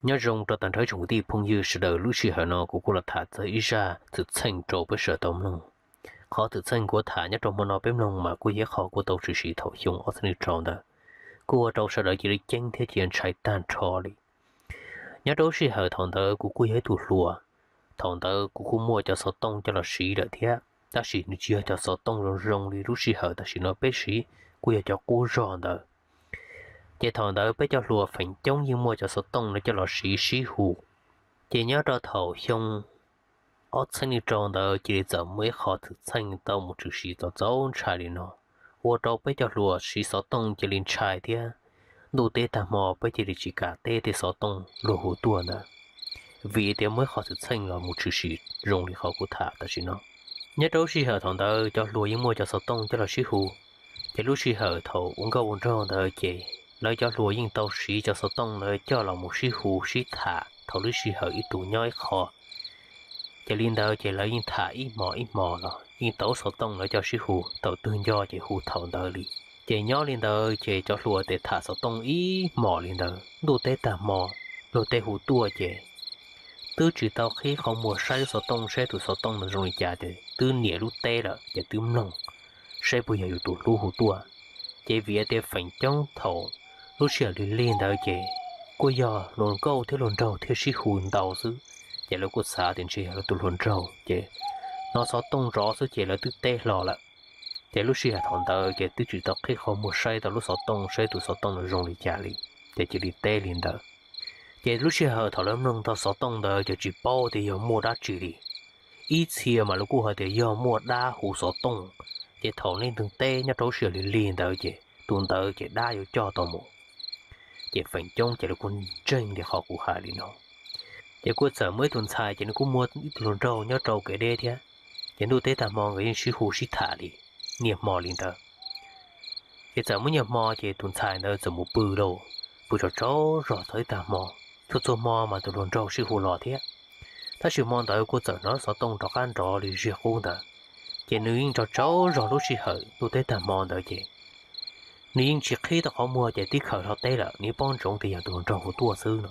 Nyob zoo rau tag nrho tsoom kwv tij phooj ywg sawv daws, lub sij hawm no kuv kuj los tham txog ib zaj txwm txheej rau peb sawv daws tau mloog. Qhov txwm txheej kuv tham nyob rau hmo no peb mloog mas kuj yog qhov kuj tau tshwm sim thaum xyoo ob txhiab nees rau ntawd, kuj ua rau sawv daws cia li ceeb thiab cia li ntshai tag nrho li. Nyob rau lub sij hawm thaum ntawd kuv kuj yog ib tug hluas. Thaum ntawd kuv kuj muaj cov xov tooj coj los siv lawm thiab, tab sis nws tsis yog cov xov tooj zoo zoo li lub sij hawm tam sim no peb siv, kuj yog cov qub zog ntawd. Ces thaum ntawd peb cov hluas feem coob yeej muaj cov xov tooj no coj los siv sib hu. Ces nyob rau thaum xyoo ob txhiab nees rau ntawd cia li txawm muaj ib qho txwm txheej tau mus tshwm sim txaus txaus ntshai li no, ua rau peb cov hluas siv xov tooj cia li ntshai thiab. Ntuj teb tag hmo peb cia li tsis kam teb tej xov tooj luag hu tuaj ntawd, vim tias muaj ib qho txwm txheej los mus tshwm sim zoo li qhov kuv tham tam sim no. Nyob rau lub sij hawm thaum ntawd cov hluas yeej muaj cov xov tooj coj los sib hu. Ces lub sij hawm thaum ua nkauj ua nraug ntawd ces lawv cov hluas yeej tau siv cov xov tooj ntawd coj los mus sib hu sib tham thaum lub sij hawm ib tug nyob ib qho. Ces li ntawd ces lawv yeej tham ib hmos ib hmos los yeej tau xov tooj lawv coj sib hu, thaum twg nco ces hu thaum ntawd li. Ces nyob li ntawd ces cov hluas tes tham xov tooj ib hmos li ntawd, ntuj teb tag hmo luag tej hu tuaj ces twb tsis tau qhib qhov muag saib lub xov tooj saib tus xov tooj ntawd zoo li cas ces twb nias lub teb lawm ces twb mloog saib puas yog yus tus hlub hu tuaj. Ces vim tias feem coob thaum lub sij hawm lig lig ntawd ces kuj yog hluas nkauj thiab hluas nraug thiaj sib hu ntau xwb, ces lawv kuj xav tias ntshe yog lawv tus hluas nraug ces hnov xov tooj zov xwb ces lawv twb teb hlo lawm. Ces lub sij hawm thaum ntawd ces twb tsis tau qhib qhov muag saib tau lub xov tooj saib tus xov tooj ntawd zoo li cas li, ces cia li teb li ntawd. Ces lub sij hawm thaum lawv mloog tau xov tooj ntawd ces tsis paub tias yog muaj dab tsi li. Ib txhia mas lawv kuj hais tias yog muaj dab hu xov tooj, ces thaum leej twg teb nyob rau lub sij hawm lig lig ntawd ces tus ntawd ces dab yuav coj tau mus. Ces feem coob ces lawv kuj ntseeg li qhov kuv hais li no. Ces kuj txawm muaj ib tug ntxhais ces nws kuj muaj ib tug hluas nraug nyob rau kev deb thiab. Ces ntuj teb tag hmo nkawd yeej sib hu sib tham li niaj hmo li ntawd. Ces txawm muaj ib hmo ces tus ntxhais ntawd txawm mus pw lauj, pw tsaug tsaug zog txog ib tag hmo. Txhua txhua hmo mas tus hluas nraug sib hu los thiab, tab sis hmo ntawd kuj txawm hnov xov tooj rov qab nrov li ziag qub ntawd. Ces nws yeej tsaug tsaug zog lub sij hawm ntuj teb tag hmo ntawd ces nws yeej tsis qhib tau qhov muag ces tib khawm hlo teb lawm, nws paub ntsoov tias yog tus hluas nraug hu tuaj xwb no.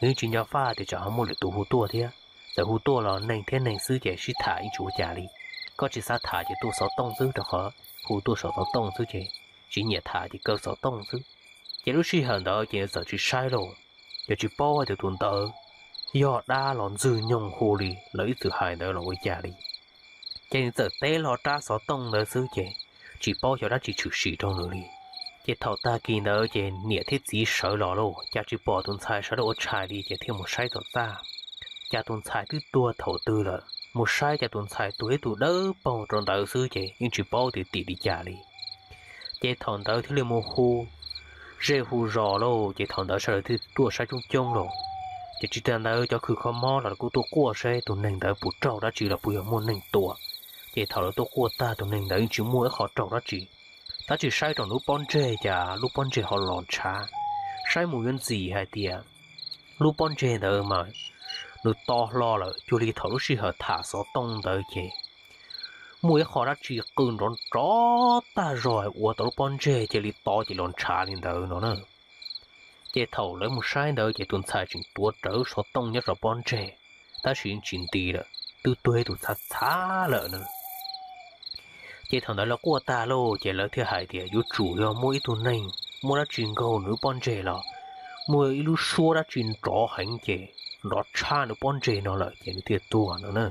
Nws yeej tsis nco faj tias tsam ho muaj lwm tus hu tuaj thiab. Txawm hu tuaj los neeg thiab neeg xwb ces sib tham yeej tsis ua cas li. Koj tsis xav tham ces tuaj xov tooj xwb, rau qhov hu tuaj saum xov tooj xwb ces tsis nyiam tham ces kaw xov tooj xwb. Ces lub sij hawm ntawd ces nws txawm tsis saib lauj, yog tsis paub tias tus ntawd yog dab los ntxwg nyoog hu li lawv ib txwm hais ntawd los ua cas li. Ces nws txawm teb hlo rab xov tooj ntawd xwb ces tsis paub xyov dab tsi tshwm sim rau nws li. Ces thaum tag kis ntawd ces niam thiab txiv sawv los lauj, cas tsis pom tus ntxhais sawv daws ua tshais li ces thiaj mus saib tom txaj, cas tus ntxhais twb tuag thaum twg lawm. Mus saib cas tus ntxhais tuag ib tug dawb paug rau ntawd xwb ces yeej tsis paub tias tim li cas li. Ces thaum ntawd thiaj li mus hu zej hu zos lauj, ces thaum ntawd sawv daws thiaj tuaj saib coob coob lauj. Ces tsis tas ntawd cov khwv kho mob los kuj tuaj quaj saib tus neeg ntawd puas raug dab tsi los puas yog muaj neeg tua. Ces thaum lawv tuaj quaj tag tus neeg ntawd yeej tsis muaj ib qho raug dab tsi, tab sis saib rau nws lub pob ntseg cas lub pob ntseg ho los ntshav. Saib mus yuav ntxim hais tias lub pob ntseg ntawd mas nws to hlo lawm cuag li thaum lub sij hawm tham xov tooj ntawd ces muaj ib qho dab tsi qw nrov nrov tag zog ua tau lub pob ntseg cia li to ces los ntshav li ntawd no na. Ces thaum lawv mus saib ntawd ces tus ntxhais tseem tuav rawv xov tooj nyob saum pob ntseg, tab sis tsis nti lawm, twb tuag ib tug txhav txhav lawm na. Ces thaum ntawd lawv quaj tag lauj, ces lawv thiaj hais tias yuav tsum yog muaj ib tug neeg muaj dab tsi nkaug nws lub pob ntseg los muaj ib lub suab dab tsi nrov heev ces nrov tshab nws pob ntseg no lawm ces nws thiaj tuag no na.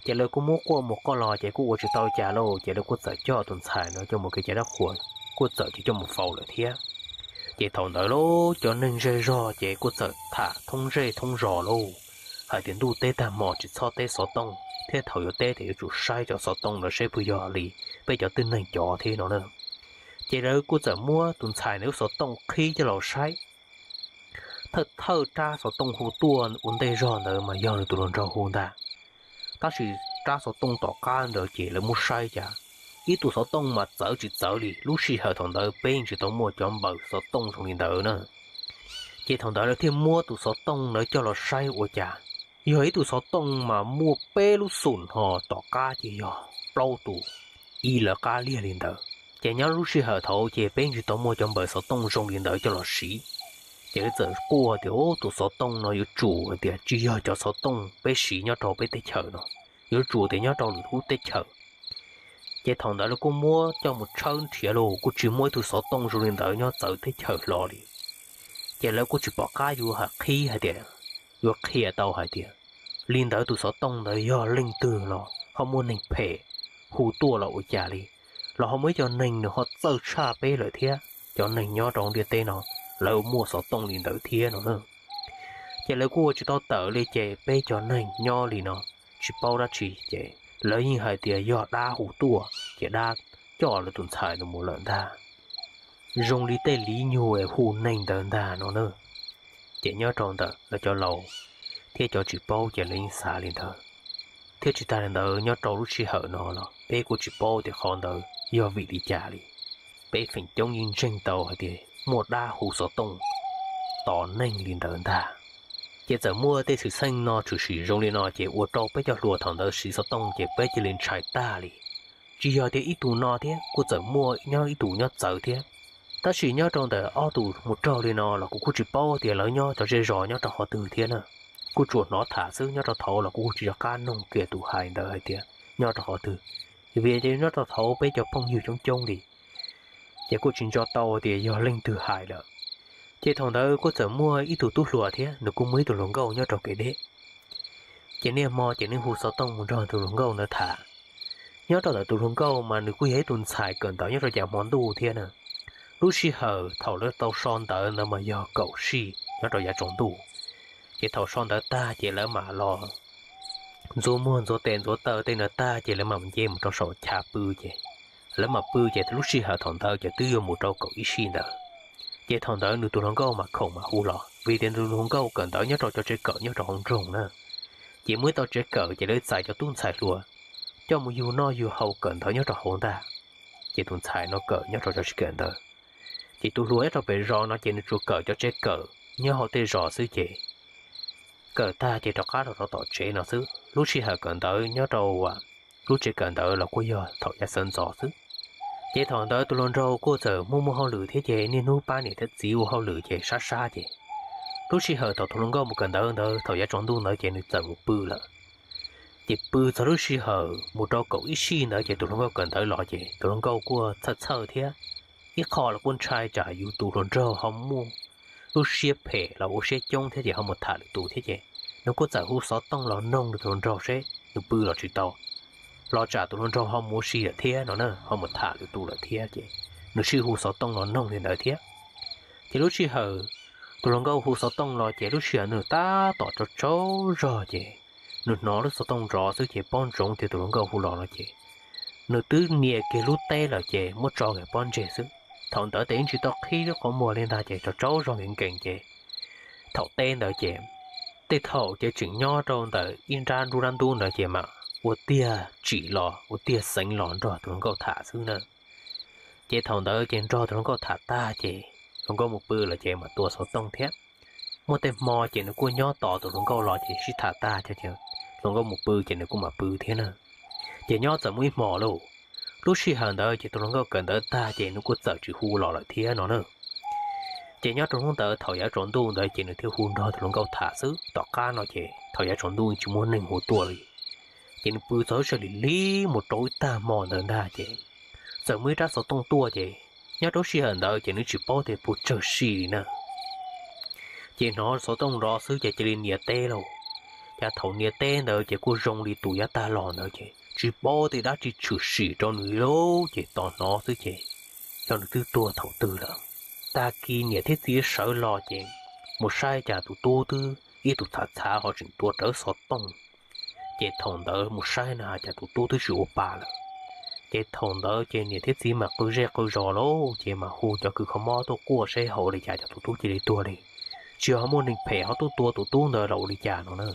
Ces lawv kuj muab quaj mus quaj los ces kuj ua tsis tau cas lauj, ces lawv kuj txawm coj tus ntxhais no coj mus kev cai dab qhuas, kuj txawm cia coj mus faus lawm thiab. Ces thaum ntawd lauj, cov neeg zej zog ces kuj txawm tham thoob zej thoob zos lauj, hais tias ntuj teb tag hmo tsis txhob teb xov tooj thiab thaum yuav teb ces yuav tsum saib cov xov tooj ntawd saib puas yog li peb cov tib neeg cov thiab no na. Ces lawv kuj txawm muab tus ntxhais ntawd lub xov tooj qhib coj los saib. Thawj thawj rab xov tooj hu tuaj ua ntej zog ntawd mas yog nws tus hluas nraug hu ntag. Tab sis rab xov tooj tom qab ntawd ces lawv muab saib cas ib tug xov tooj mas txawv tsis txawv li, lub sij hawm thaum ntawd peb yeej tsis tau muaj cov npawb xov tooj zoo li ntawd na. Ces thaum ntawd lawv thiaj muab tus xov tooj ntawd coj los saib ua cas yog ib tug xov tooj mas muaj peb lub xum ho tom qab ces yog plaub tus ib lawv qab liag li ntawd. Ces nyob lub sij hawm thaud ces peb yeej tsis tau muaj cov npawb xov tooj zoo li ntawd coj los siv. Ces lawv txawm quaj tias, Ub, tus xov tooj no yuav tsum hais tias tsis yog cov xov tooj peb siv nyob rau peb teb chaws no, yuav tsum tias nyob rau lwm lub teb chaws. Ces thaum ntawd lawv kuj muab coj mus tshawb nrhiav los kuj tsis muaj ib tug xov tooj zoo li ntawd nyob txawv teb chaws hlo li. Ces lawv kuj tsis pom qab yuav hais qhib hais tias, yuav qhia tau hais tias li ntawd tus xov tooj ntawd yog leej twg los ho muaj neeg phem hu tuaj los ua cas li, los ho muaj ib co neeg nws ho txawj tshaj peb lawm thiab. Cov neeg nyob rau ntiaj teb no lawv muaj xov tooj li ntawd thiab no na. Ces lawv kuj ua tsis tau tawm li ces peb cov neeg nyob li no tsis paub dab tsi ces lawv yeej hais tias yog dab hu tuaj ces dab coj lawv tus ntxhais ntawd mus lawm ntag. Zoo li tej liv nyug es hu neeg ntawd ntag no na. Ces nyob rau ntawm lawv cov laus thiab cov tsis paub ces lawv yeej xav li ntawd. Thiab tsis tas li ntawd nyob rau lub sij hawm no los peb kuj tsis paub tias qhov ntawd yog vim li cas li. Peb feem coob yeej ntseeg tau hais tias muaj dab hu xov tooj tos neeg li ntawd ntag. Ces txawm muaj tej xwm txheej no tshwm sim zoo li no ces ua rau peb cov hluas thaum ntawd siv xov tooj ces peb cia li ntshai tag li. Tsis yog tias ib tug no thiab, kuj txawm muaj nyob ib tus nyob txawv thiab. Tab sis nyob rau ntawm ob tug mus raug li no los kuv kuj tsis paub tias lawv nyob cov zej zos nyob rau qhov twg thiab na. Kuj tsuas hnov tham xwb, nyob rau thaud los kuv kuj tsis nco qab noog kiag tus hais ntawd hais tias nyob rau qhov twg, vim nyob rau thaud peb cov phooj ywg coob coob li, ces kuj tsis nco tau tias yog leej twg hais lawm. Ces thaum ntawd kuj txawm muaj ib tug tub hluas thiab nws kuj muaj ib tug hluas nkauj nyob rau kev deb. Ces niaj hmo ces nws hu xov tooj mus nrog tus hluas nkauj ntawd tham. Nyob rau ntawm tus hluas nkauj mas nws kuj yog ib tus ntxhais kawm ntawv nyob rau yav hmo ntuj thiab na. Lub sij hawm thaum lawv tau so ntawv ntawd mas yog kaum sij nyob rau yav tsaus ntuj. Ces thaum so ntawv tag ces lawv mam los ntxuav muag ntxuav tes ntxuav taw tej ntawd tag ces lawv mam nce mus rau saum chav pw ces lawv mam pw ces lub sij hawm thaum ntawd ces twb yuav mus rau kaum ib sij ntawd. Ces thaum ntawd nws tus hluas nkauj mas khoom mas hu los vim tias nws tus hluas nkauj kawm ntawv nyob rau cov tsev kawm nyob rau hauv nroog na. Ces muaj ib tau tsev kawm ces lawv txais cov tub ntxhais hluas coj mus yug noj yug haus kawm ntawv nyob rau hauv ntag. Ces tus ntxhais no kawm nyob rau cov tsev kawm ntawd. Ces tus hluas nyob rau pem zos no ces nws tsuas kawm cov tsev kawm nyob hauv tej zos xwb ces kawm tag ces rov qab los rau tom tsev no xwb. Lub sij hawm kawm ntawv nyob rau lub tsev kawm ntawd los kuj yog thaum yav sawv ntxov xwb. Ces thaum ntawd tus hluas nraug kuj txawm muaj muaj hauj lwm thiab ces niaj hnub pab niam thiab txiv ua hauj lwm ces sab sab ces lub sij hawm thaum tus hluas nkauj mus kawm ntawv ntawd thaum yav tsaus ntuj ntawd ces nws txawm mus pw lawm. Ces pw txog lub sij hawm mus rau kaum ib sij ntawd ces tus hluas nkauj kawm ntawv los ces tus hluas nkauj kuj txhawj txhawj thiab ib qho los kuj ntshai tsam yus tus hluas nraug ho muaj lub siab phem los ua siab coob thiab ces ho mus tham lwm tus thiab ces nws kuj txawm hu xov tooj los noog nws tus hluas nraug seb nws pw los tsis tau, los tsam tus hluas nraug ho mus ua si lawm thiab no na, ho mus tham lwm tus lawm thiab ces nws thiaj hu xov tooj los noog li ntawd thiab. Ces lub sij hawm tus hluas nkauj hu xov tooj los ces lub sij hawm nws tab tom tsaug tsaug zog ces nws hnov lub xov tooj nrov xwb ces paub ntsoov tias tus hluas nkauj hu los no ces nws twb nias kiag lub teb lawm ces muab tso kiag pob ntseg xwb. Thaum ntawd ces yeej tsis tau qhib lub qhov muag li ntag ces tsaug tsaug zog nkees nkees ces thaum teb ntawd ces tej thaum ces tseem nyob rau ntawm ib nrab nruab dab ntub ntawd ces mam ua tiag tsim los ua tiag xeev los nrog tus hluas nkauj tham xwb na. Ces thaum ntawd ces nrog tus hluas nkauj tham tag ces hluas nkauj mus pw lawm ces mam tua xov tooj thiab. Muaj tej hmo ces nws kuj nyob tos tus hluas nkauj los ces sib tham tag ces hluas nkauj mus pw ces nws kuj mam pw thiab na. Ces nyob txawm muaj ib hmo lauj, lub sij hawm ntawd ces tus hluas nkauj kawm ntawv tag ces nws kuj txawm tsis hu los lawm thiab no na. Ces nyob rau hnub ntawd thaum yav tsaus ntuj ntawd ces nws thiaj hu nrog tus hluas nkauj tham xwb, tom qab no ces thaum yav tsaus ntuj tsis muaj neeg hu tuaj li. Ces nws pw txog lub sij hawm lig lig mus rau ib tag hmo ntawd ntag ces txawm muaj ib rab xov tooj tuaj ces nyob rau lub sij hawm ntawd ces nws tsis paub tias puas tsawg si li na. Ces hnov xov tooj nrov xwb ces cia li nias teb lauj. Ces thaum nias teb ntawd ces kuj zoo li tus yav tag los ntawd ces tsis paub tias dab tsi tshwm sim rau nws li lauj, ces tos hnov xwb ces xyov nws twb tuag thaum twg lawm. Tag kis niam thiab txiv sawv los ces mus saib cas tus tub twb ib tug txhav txhav ho tseem tuav rawv xov tooj. Ces thaum ntawd mus saib na cas tus tub twb tsis ua pa lawm. Ces thaum ntawd ces niam thiab txiv mam qw zej qw zos lauj, ces mam hu cov kws kho mob tuaj quaj seb ho ua li cas cov tus tub cia li tuag li, tsis yog ho muaj neeg phem ho tuaj tua tus tub ntawd los ua li cas no na.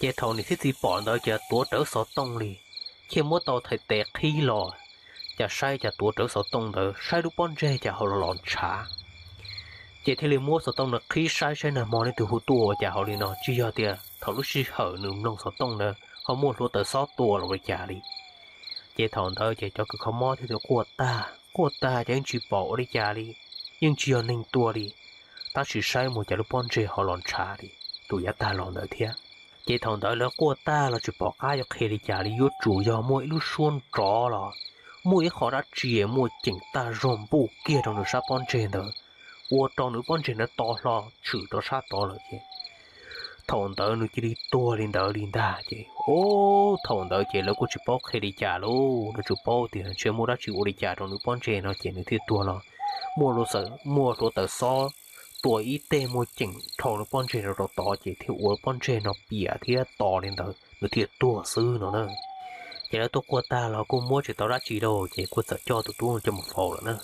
Ces thaum niam thiab txiv pom ntawd ces tuav rawv xov tooj li, thiaj muab tau thais tes qhib los, cas saib cas tuav rawv xov tooj ntawd saib lub pob ntseg cas ho los los ntshav. Ces thiaj li muab xov tooj ntawd qhib saib saib nag hmo leej twg hu tuaj ua cas hauv li no, tsis yog tias thaum lub sij hawm nws mloog xov tooj ntawd ho muaj hluav taws xob tua los ua li cas li. Ces thaum ntawd ces cov kws kho mob thiaj li quaj tag quaj tag ces yeej tsis pom ua li cas li, yeej tsis yog neeg tua li. tab sis saib mus cas lub pob ntseg ho los ntshav li tus yav tag los ntawd thiab. Ces thaum ntawd lawv quaj tag los tsis pom qab yuav qhia li cas li, yuav tsum yog muaj ib lub suab nrov los muaj ib qho dab tsi muaj ceem tag zog npuj kiag rau nws sab pob ntseg ntawd, ua rau nws pob ntseg ntawd to hlo tshwm rau sab tod lawm ces thaum ntawd nws cia li tuag li ntawd li ntag. Ces ub, thaum ntawd ces lawv kuj tsis paub qhia li cas lauj, lawv tsuas paub tias ntshe muaj dab tsi ua li cas rau nws pob ntseg no ces nws thiaj tuag los muaj, muaj hluav taws xob tua ib teg muaj ceem dhau nws pob ntseg rau rau tod ces thiaj ua pob ntseg no piam thiab to li ntawd nws thiaj tuag xwb no na. Ces lawv tuaj quaj tag los kuj muab tsis tau dab tsi lauj, ces kuj txawm coj tus tub coj mus faus lawm na.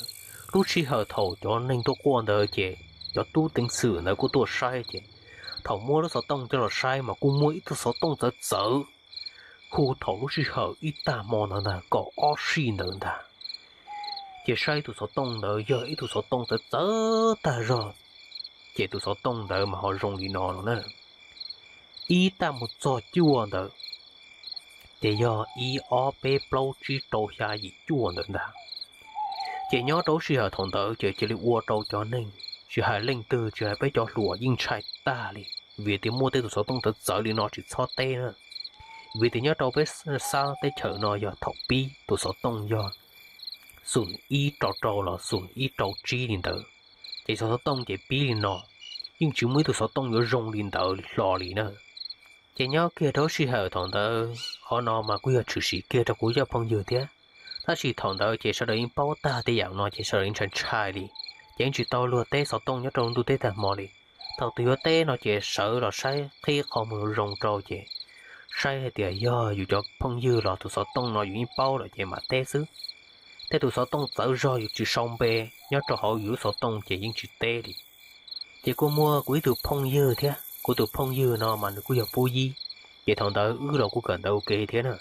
Lub sij hawm thaum cov neeg tuaj quaj ntawd ces cov tub teev xwm ntawd kuj tuaj saib ces thaum muab lub xov tooj coj los saib mas kuj muaj ib tug xov tooj txawv txawv hu thaum lub sij hawm ib tag hmo ntawd ntag, kaum ob sij ntawd ntag. Ces saib tus xov tooj ntawd yog ib tug xov tooj txawv txawv tag zog, ces tus xov tooj ntawd mas ho zoo li no no na. Ib tag mus txog cuaj ntawd, ces yog ib ob peb plaub tsib rau xya yim cuaj ntawd ntag. Ces nyob rau lub sij hawm thaum ntawd ces cia li ua rau cov neeg tsis hais leej twg, tsis hais peb cov hluas yeej ntshai tag li, vim tias muaj tej tus xov tooj txawv txawv li no tsis txhob teb na. Vim tias nyob rau peb sab teb chaws no yog thaum pib tus xov tooj yog xoom ib rau rau los xoom ib rau tsib li ntawd, ces xov tooj ces pib li no, yeej tsis muaj ib tug xov tooj yuav zoo li ntawd hlo li na. Ces nyob kiag rau lub sij hawm thaum ntawd qhov no mas kuj yog tshwm sim kiag rau kuv cov phooj ywg thiab. Tab sis thaum ntawd ces sawv daws yeej paub tag tej yam no ces sawv daws yeej ntshai ntshai li, ces yeej tsis tau luag teb xov tooj nyob rau ntuj teb tag hmo li. Thaum twg yuav teb no ces sawv los saib qhib qhov muag zoo rau ces saib hais tias yog yus cov phooj ywg los tus xov tooj no yus yeej paub lawm ces mam teb xwb. Tej tus xov tooj txawv zog yus tsis sau npe nyob rau hauv yus lub xov tooj ces yeej tsis teb li. Ces kuj muaj kuv ib tug phooj ywg thiab, kuv tus phooj ywg no mas nws kuj yog pub yib, ces thaum ntawd wb los kuj kawm ntawv ua ke thiab na.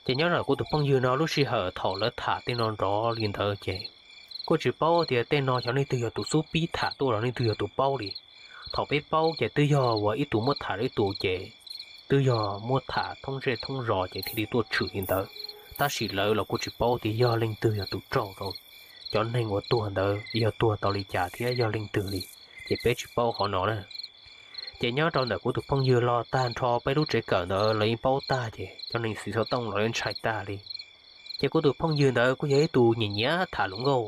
Ces nyob ntawm kuv tus phooj ywg no lub sij hawm thaum lawv tham tej no nrov li ntawd ces kuj tsis paub tias tej no xyov leej twg yog tus xub pib tham tuaj los leej twg yog tus paub li. Thaum peb paub ces twb yog uas ib tus muab tham rau ib tus ces twb yog muab tham thoob zej thoob zos ces thiaj li tuaj tshwm li ntawd. Tab sis lawv los kuj tsis paub tias yog leej twg yog tus raug rau cov neeg uas tuag ntawd, yog tuag tau li cas thiab yog leej twg li, ces peb tsis paub qhov no na. Ces nyob rau ntawm kuv tus phooj ywg los tag nrho peb lub tsev kawm ntawd los yeej paub tag ces cov neeg siv xov tooj los yeej ntshai tag li. Ces kuv tus phooj ywg ntawd kuj yog ib tus nyiam nyiam tham hluas nkauj,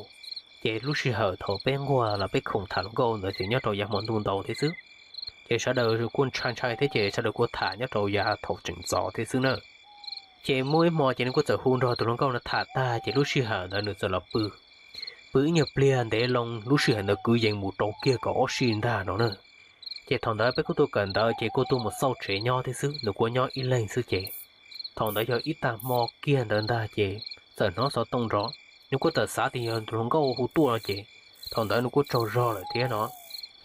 ces lub sij hawm thaum peb nquag los peb khoom tham hluas nkauj ntawd ces nyob rau yav hmo ntuj ntau thiab xwb. Ces sawv daws kuj ntshai ntshai thiab ces sawv daws kuj tham nyob rau yav thaum tseem ntxov thiab xwb na. Ces muaj ib hmo ces nws kuj txawm hu nrog tus hluas nkauj no tham tag ces lub sij hawm ntawd nws txawm los pw. Pw ib nyuag pliag ntev loo, lub sij hawm ntawd kwv yees mus rau kiag kaum ob sij ntag no na. Ces thaum ntawd peb kuj tuaj kawm ntawv ces kuj tuaj mus xauj tsev nyob thiab xwb, nws kuj nyob ib leeg xwb ces thaum ntawd yog ib tag hmo kiag ntawd ntag ces txawm hnov xov tooj nrov. Nws kuj txawm xav tias yog tus hluas nkauj hu tuaj no ces thaum ntawd nws kuj tsaug zog lawm thiab no.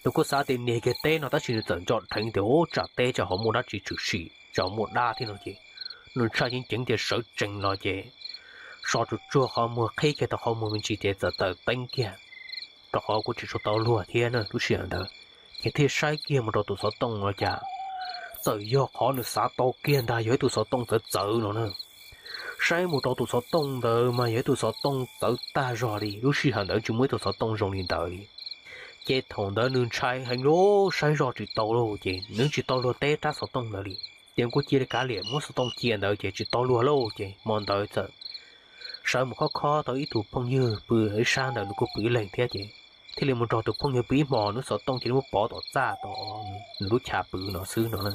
Nws kuj xav tias niag kiag teb no tab sis nws txawm ntso dheev tias ub tsam teb tsam ho muaj dab tsi tshwm sim, tsam muaj dab thiab no ces nws ntshai ceev ceev tias sawv tsees los ces so tsuag tsuag qhov muag qhib kiag tau qhov muag me ntsis ces txawm taws teeb kiag, rau qhov kuj tsis tshua tau luag thiab na lub sij hawm ntawd. Ces thiaj saib kiag mus rau tus xov tooj no cas txawm yog qhov nws xav tau kiag ntag, yog ib tug xov tooj txawv txawv no na. Saib mus rau tus xov tooj ntawd mas yog ib tug xov tooj txawv tag zog li, lub sij hawm ntawd tsis muaj ib tug xov tooj zoo li ntawd li. Ces thaum ntawd nws ntshai heev lub saib zoj tsis tau lauj, ces nws tsis tau luag teb rab xov tooj ntawd li. Ces kuj cia li kav liam muab xov tooj cia ntawd ces tsis tau luag lauj. Ces hmo ntawd txawm sawv mus khob khob tau ib tug phooj ywg pw ib sab ntawd, nws kuj pw ib leeg thiab ces thiaj li mus nrog tus phooj ywg pw ib hmos, nws xov tooj cia li muab pov tom txaj tom nws lub chav pw no xwb no na.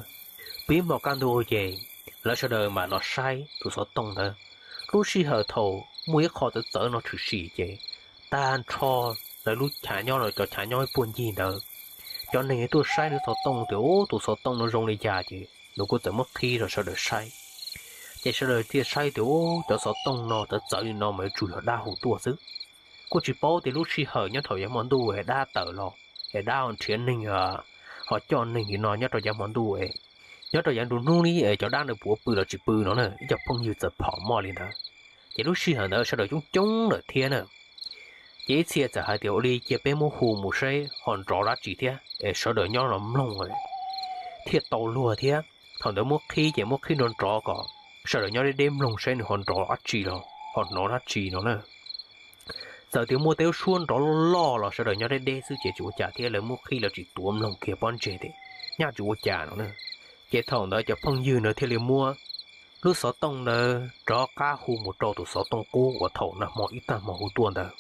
Pw ib hmos kaj ntug ces lawv sawv daws mam los saib tus xov tooj ntawd. Lub sij hawm thaum muaj ib qho txawv txawv no tshwm sim ces tag nrho lawv lub chav nyob los cov chav nyob ib puag ncig ntawd, cov neeg tuaj saib nws xov tooj tias ub tus xov tooj no zoo li cas ces nws kuj txawm muab qhib rau sawv daws saib. Ces sawv daws thiaj saib tias ub cov xov tooj no txawv txawv li no mas yuav tsum yog dab hu tuaj xwb. Kuj tsis paub tias lub sij hawm nyob thaum yav hmo ntuj es dab tawm los es dab ho nrhiav neeg ho coj neeg li no nyob rau yav hmo ntuj es nyob rau yav nruab hnub li es cov dab ntawd puas pw los tsis pw no na, ib co phooj ywg txawm phom moj li ntawd. Ces lub sij hawm ntawd sawv daws coob coob lawm thiab na. Ces ib txhia txawm hais tias ua li cia peb muab hu mus saib ho nrov dab tsi thiab es sawv daws nyob los mloog thiaj tau luag thiab. Thaum ntawd muab qhib ces muab qhib nrov nrov kom sawv daws nyob deb deb mloog saib nws ho nrov dab tsi los ho hnov dab tsi no na. Txawm tias muaj tej lub suab nrov loj loj los sawv daws nyob deb deb xwb ces tsis ua cas thiab, lawv muab qhib lawv tsis tuav mloog kiag pob ntseg tias nyaj tsis ua cas no na. Ces thaum ntawd cov phooj ywg na thiaj li muab lub xov tooj ntawd rov qab hu mus rau tus xov tooj qub uas thaum nag hmo ib tag hmo hu tuaj ntawd.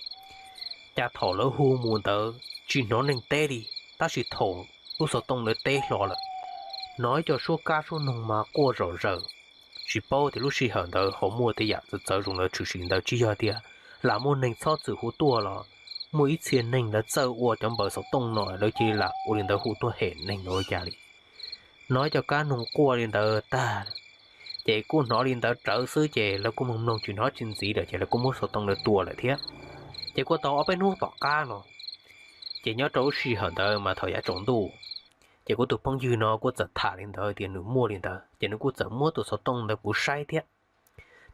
Cas thaum lawv hu mus ntawd tsis hnov neeg teb li, tab sis thaum lub xov tooj ntawd teb hlo lawm, hnov ib co suab kab suab noog mas quaj zom zaws. Tsis paub tias lub sij hawm ntawd ho muaj tej yam txawv txawv zoo li tshwm sim ntawd, tsis yog tias lam muaj neeg txhob txwm hu tuaj los muaj ib txhia neeg lawv txawj ua cov npawb xov tooj no lawv cia li lam ua li ntawd hu tuaj hem neeg ua li cas li. Hnov cov kab noog quaj li ntawd tag, ces kuj hnov li ntawd rawv xwb ces lawv kuj mloog mloog tsis hnov tsis ntxiv lawm ces lawv kuj muab xov tooj ntawd tua lawm thiab. Ces kuj tau ob peb hnub tom qab no, ces nyob rau lub sij hawm ntawd mas thaum yav tsaus ntuj, ces kuv tus phooj ywg no kuj txawm tham li ntawd tias nws muaj li ntawd ces nws kuj txawm muab tus xov tooj ntawd kuv saib thiab.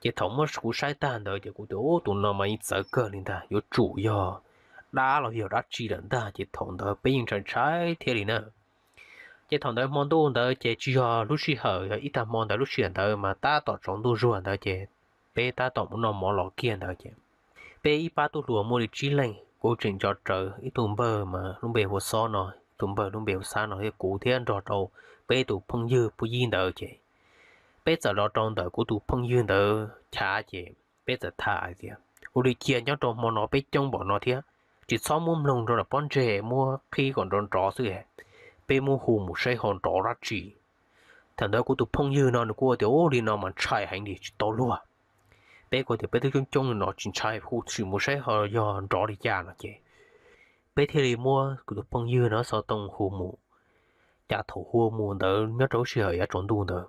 Ces thaum muab kuv saib tag ntawd ces kuv tias ub, tus no mas yeej txawv kawg li ntag, yuav tsum yog dab los yog dab tsi lawm ntag, ces thaum ntawd peb yeej ntshai ntshai thiab li na. Ces thaum ntawd hmo ntuj ntawd ces tsis yog lub sij hawm yog ib tag hmo ntawd, lub sij hawm ntawd mas tab tom tsaus ntuj zuag ntawd ces peb tab tom mus noj mov los kiag ntawd ces peb ib pab tub hluas muaj li tsib leej, kuv tseem nco rawv ib tug npawg mas lub npe hu ua Xob no, ib tug npawg lub npe hu ua Xab no thiab kuv thiab nrog rau peb tus phooj ywg puj yib ntawd ces peb txawm los rau ntawm kuv tus phooj ywg ntawd chav ces peb txawm tham hais tias ua li cas nyob rau hmo no peb coob npaum no thiab, tsis txhob muab mloog rau ntawm pob ntseg, muab qhib kom nrov nrov xwb, peb muab hu mus saib ho nrov dab tsi. Thaum ntawd kuv tus phooj ywg no nws kuj tias ub, li no mas ntshai heev li tsis tau luag. Peb kuj tias peb twb coob coob li no tsis ntshai, hu sim mus saib ho yog nrov li cas no ces peb thiaj li muab kuv tus phooj ywg no xov tooj hu mus. Cas thaum hu mus ntawd nyob rau lub sij hawm yav tsaus ntuj ntawd,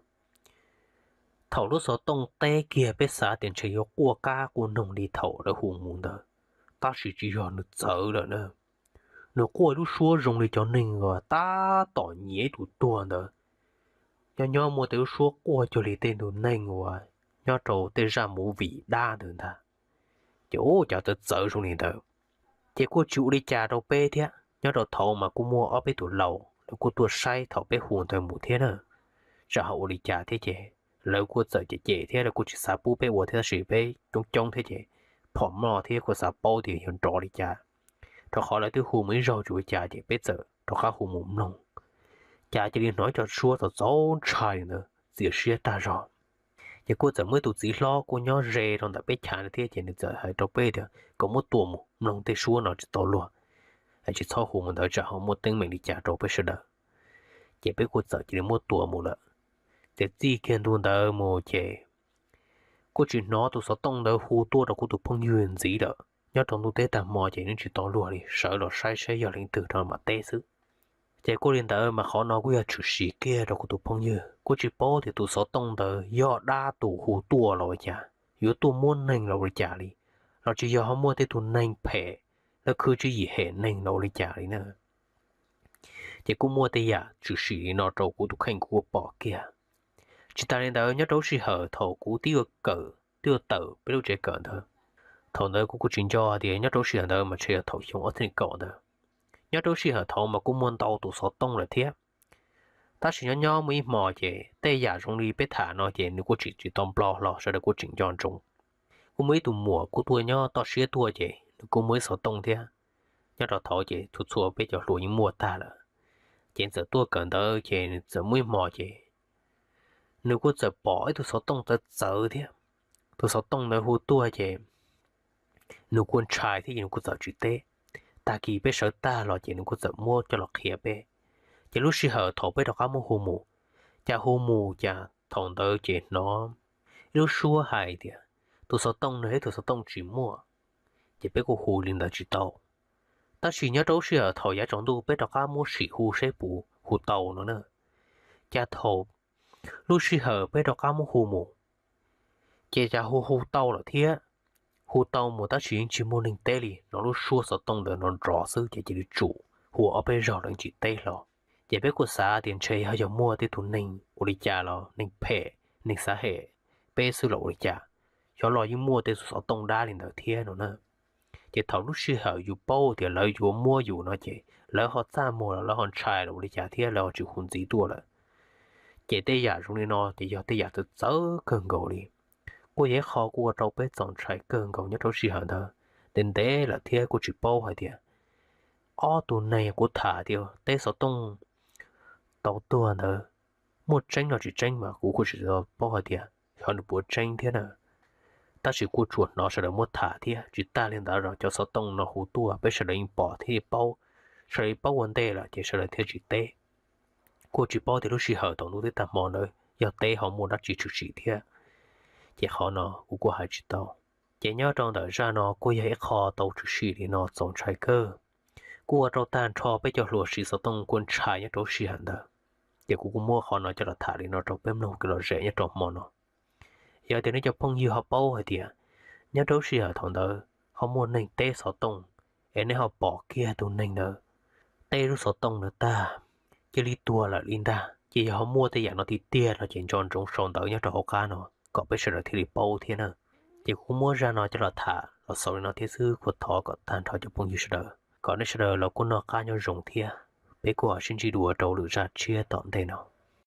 thaum lub xov tooj teb kiag peb xav tias ntshe yuav quaj kab quaj noog li thaum lawv hu mus ntawd, tab sis tsis yog, nws txawv lawm na. Nws quaj lub suab zoo li cov neeg uas tab tom nyiav ib tus tuag ntawd, nyob nyob muaj tej lub suab quaj cuag li tej tus neeg uas nyob rau tej zaj movie dab ntawd ntag. Ces ub, cas txawv txawv zoo li ntawd. Ces kuj tsis ua li cas rau peb thiab, nyob rau thaum mas kuj muaj ob peb tus laus lawv kuj tuaj saib thaum peb hu ntawd mus thiab na, tsam ho ua li cas thiab ces lawv kuj txawm cem cem thiab lawv kuj tsis xav pub peb ua thiab, tab sis peb coob coob thiab ces phom moj thiab kuj xav paub tias yog nrov li cas, rau qhov lawv twb hu mus ib zaug tsis ua cas ces peb txawm rov qab hu mus mloog. Cas cia li hnov ib co suab txaus txaus ntshai li ntawd txias siab tag zog. Ces kuj txawm muaj ib tus txiv hlob kuj nyob ze rau ntawm peb chav ntawd thiab ces nws txawm hais rau peb tias kom muab tua mus, mloog tej suab no tsis tau luag, tsis txhob hu mus ntawd tsam ho muaj teeb meem li cas rau peb sawv daws. Ces peb kuj txawm cia li muab tua mus lawm. Ces txij kiag ntu ntawd mus ces kuj tsis hnov tus xov tooj ntawd hu tuaj rau kuv tus phooj ywg ntxiv lawm. Nyob rau ntuj teb tag hmo ces nws tsis tau luag li, sawv los saib saib yog leej twg rau mam teb xwb. Ces kuj li ntawd mas qhov no kuj yog tshwm sim kiag rau kuv tus phooj ywg, kuj tsis paub tias tus xov tooj ntawd yog dab tus hu tuaj los ua cas, yuav tuaj muab neeg los ua li cas li, los tsis yog ho muaj tej tus neeg phem lawv khwv tswv yim hem neeg los ua li cas li na. Ces kuj muaj tej yam tshwm sim li no rau kuv tus kheej kuv kuj pom kiag. Tsis tas li ntawd, nyob rau lub sij hawm thaum kuv twb yuav kawm, twb yuav tawm peb lub tsev kawm ntawd, thaum ntawd kuv kuj tsis nco tias nyob rau lub sij hawm ntawd mas ntshe yog thaum xyoo ob txhiab kaum ntawd. Nyob rau lub sij hawm thaud mas kuj muaj ntau tus xov tooj lawm thiab. Tab sis nyob nyob muaj ib hmo ces tej yam zoo li peb tham no ces nws kuj tsis tsis tau nplog hlo, sawv daws kuj tseem nco ntsoov. Kuj muaj ib tug muam kuj tuaj nyob toj siab tuaj ces nws kuj muaj ib xov tooj thiab. Nyob rau thaud ces txhua txhua peb cov hluas yeej muaj tag lawm. Ces txawm tuaj kawm ntawv ces nws txawm muaj ib hmo ces nws kuj txawm pom ib tug xov tooj txawv txawv thiab. Tus xov tooj ntawd hu tuaj ces nws kuj ntshai thiab ces nws kuj txawm tsis teb. Tag kis peb sawv tag los ces nws kuj txawm muab coj los qhia peb. Ces lub sij hawm thaum peb rov qab muab hu mus, cas hu mus cas thaum ntawd ces hnov ib lub suab hais tias tus xov tooj no ib tug xov tooj tsis muaj, ces peb kuj hu li ntawd tsis tau. Tab sis nyob rau lub sij hawm thaum yav tsaus ntuj peb rov qab muab sim hu saib puas hu tau no na. Cas thaum lub sij hawm peb rov qab muab hu mus, ces cas hu hu tau lawm thiab. Hu tau mus tab sis yeej tsis muaj neeg teb li, hnov lub suab xov tooj ntawd nrov nrov xwb ces cia li tsum, hu ob peb zaug los tsis teb hlo. Ces peb kuj xav tias ntshe yog, yog muaj tej tus neeg ua li cas los neeg phem, neeg xav hem peb xwb los ua li cas, xyov los yeej muaj tej tus xov tooj dab li ntawd thiab no na. Ces thaum lub sij hawm yus paub tias lawv yuav muab yus no ces lawv ho txaj muag los lawv ho ntshai los ua li cas thiab lawv ho tsis hu ntxiv tuaj lawm. Ces tej yam zoo li no ces yog tej yam txawv txawv kawg nkaus li. Kuj yog ib qho kuj ua rau peb txaus ntshai kawg nkaus nyob rau lub sij hawm ntawd. ntev ntev lawm thiab kuj tsis paub hais tias ob tug neeg kuv tham tias teb xov tooj tau tuag ntawd muaj tseeb los tsis tseeb mas kuv kuj tsis paub hais tias xyov nws puas tseeb thiab na. Tab sis kuj tsuas hnov sawv daws muab tham thiab tsis tas li ntawd los cov xov tooj no hu tuaj peb sawv daws yeej pom thiab paub, sawv daws paub ua ntej lawm ces sawv daws thiaj tsis teb. Kuj tsis paub tias lub sij hawm thaum ntawd thiab tag hmo ntawd yog teb ho muaj dab tsi tshwm sim thiab, ces qhov no kuv kuj hais tsis tau. Ces nyob rau ntawm zaj no kuj yog ib qho tau tshwm sim li no txaus ntshai kawg. Kuj ua rau tag nrho peb cov hluas siv xov tooj kuj ntshai nyob rau lub sij hawm ntawd. Ces kuv kuj muab qhov no coj los tham li no rau peb mloog kev lom zem nyob rau hmo no. Yog tias nej cov phooj ywg ho paub hais tias nyob rau lub sij hawm thaum ntawd ho muaj neeg teb xov tooj, es nej ho pom kiag tus neeg ntawd teb lub xov tooj ntawd tag cia li tuag lawm li ntag, ces yog ho muaj tej yam no tiag tiag no ces nco ntsoov sau ntawv nyob rau hauv qab no kom peb sawv daws thiaj li paub thiab na. Ces kuv muab zaj no coj los tham los xaus li no thiab xwb, kuj thov kom tag nrho cov phooj ywg sawv daws kom nej sawv daws los kuj noj qab nyob zoo thiab. Peb kuj ho sib ntsib dua rau lwm zaj tshiab tom ntej no.